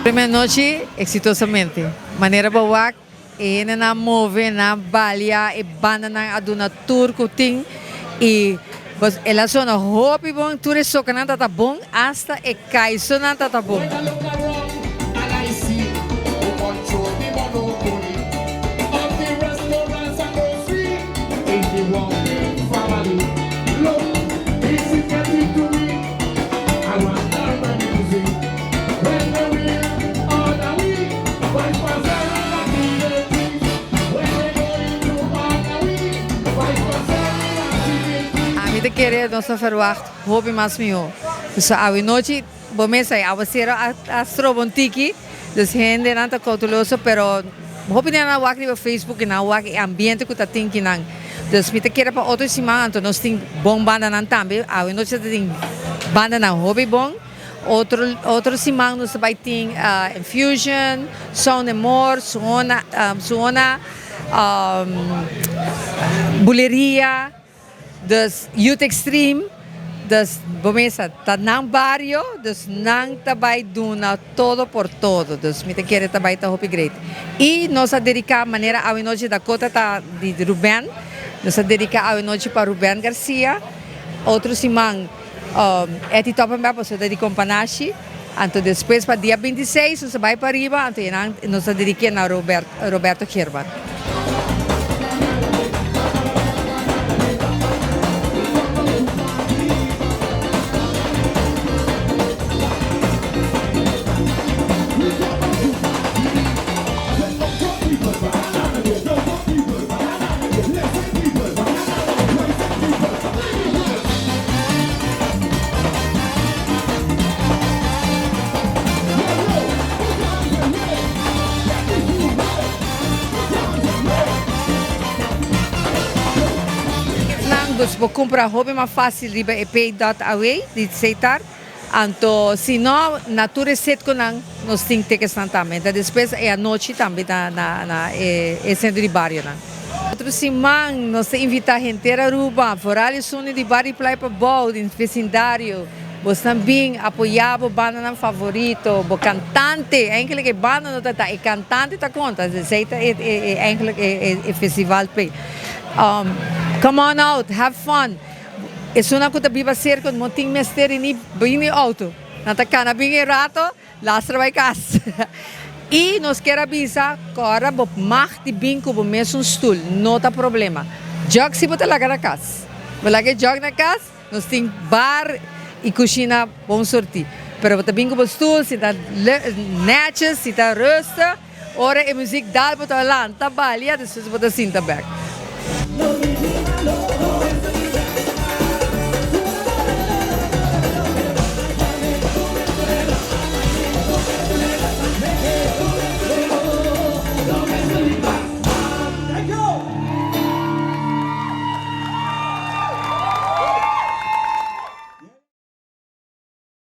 Prome anochi exitosamente. Manera bo wak e hendenan a move, nan a balia, e bandanan a duna tur cu tin y el a sona hopi bon, tur e socanan tata bon, hasta e caisonan tata bon. Ami ta kere nos ta verwacht hopi mas mihó. Pasobra awenochi bo mes ai awacero a stroba un tiki, dus hendenan ta kouteloso, pero hopi di nan a wak riba Facebook i nan a wak e ambiente ku ta tin kinan. Dus mi ta kere pa otro siman anto nos tin bon bandanan tambe. Awenochi ta tin bandanan hopi bon. Otro otro siman nos ta bai tin Infusion, Sound and More, Suona Suona Buleria, dus Youth Extreme, dus bo mesa ta nan bario, dus nan ta bai duna todo por todo, dus mi ta kere ta bai ta hopi great. Y nos a dedica manera awenochi Dakota ta di Ruben, nos a dedica awenochi pa Ruben Garcia, otro siman. Etty Toppenberg pasobra ta di Companashi, anto despues pa dia 26 nos a bai pariba anto enan nos a dediké na Roberto Geerman. Nan dus bo kumpra hopi mas fásil riba e pay dot away di Setar. Anto si no na tur e setkonan nos tin ticketsnan tambe. Ta despues e anochi tambe ta na e sentro di barionan. Otro siman nos ta invita henter Aruba, vooral esun di Barrio Playa Pabou, den vecindario, bosnan bin apoya bo bandanan favorito, bo cantante, eigenlijk e banda no ta ta, e cantante ta conta, esey ta e eigenlijk e festival p'e. Come on out, have fun, esunnan cu ta biba cerca no tin mester di ni bin ni auto, nan ta cana bin e rato. Lastra bai kas. I nos kier a bisa, kòrda bo mag di bin ku bo mesun stul, no ta problema. Jòk si bo ta laga na kas. Bo laga e jòk na kas, nos tin bar i kushina bon sortí. Pero bo ta bin ku bo stul, si ta nètjes, si ta rustig, ora e muzik dal bo ta lanta balia, despues bo ta sinta bèk.